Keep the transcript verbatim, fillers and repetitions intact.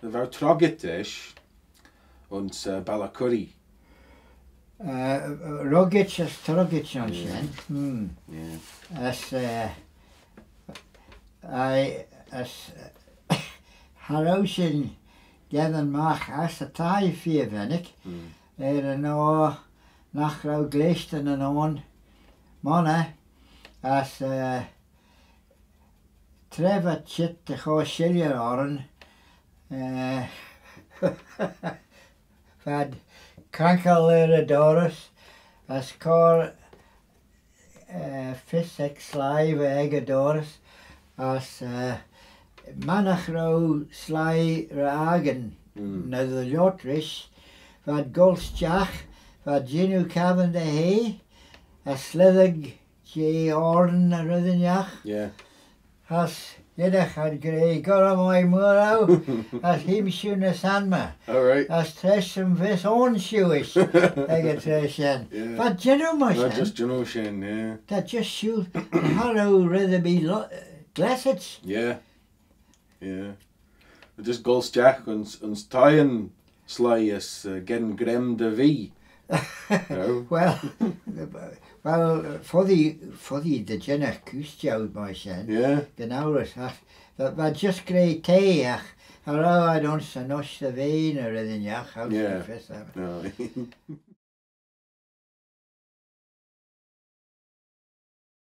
Dy vel troggit eisht ayns, eh, Ballacurry. Eh, ruggit as troggit ayns shen. Hmm. Yeah. As, eh, I, as, cha row shin geddyn magh ass y thie feer veg, er yn oyr nagh row gleashtanyn ayn monney, as, eh, tra v'ad çheet dy chur shilley orrin, eh, v'ad crankal er y dorrys, as cur, eh, fys ec sleih va ec y dorrys, as, eh, mannagh row sleih ry-akin, mm, ny dy loayrt rish, v'ad goll stiagh, v'ad jannoo cappan dy hey, as sleattag jeh oarn y red ennagh. Yeah. As yinnagh ad gra, "Goll mie mooarey, as heem's shiu ny s'anmey." All right. As treisht yn vees ayn shiuish ec y traa shen. Yeah. V'ad jannoo myr shen. Just jannoo shen, yeah. T'ad just shiu, cha row red erbee lo-, glassit. Yeah. Yeah. Just goll stiagh ayns, ayns thieyn sleih as, eh, geddyn greim dy vee. No? Well, well, foddee, foddee dy jinnagh kuse jeu myr shen. Yeah. Gyn ourys, agh va, va just gra tey, agh cha row ad ayns yn ushtey vane y red ennagh, cha row, yeah, fys aym. No.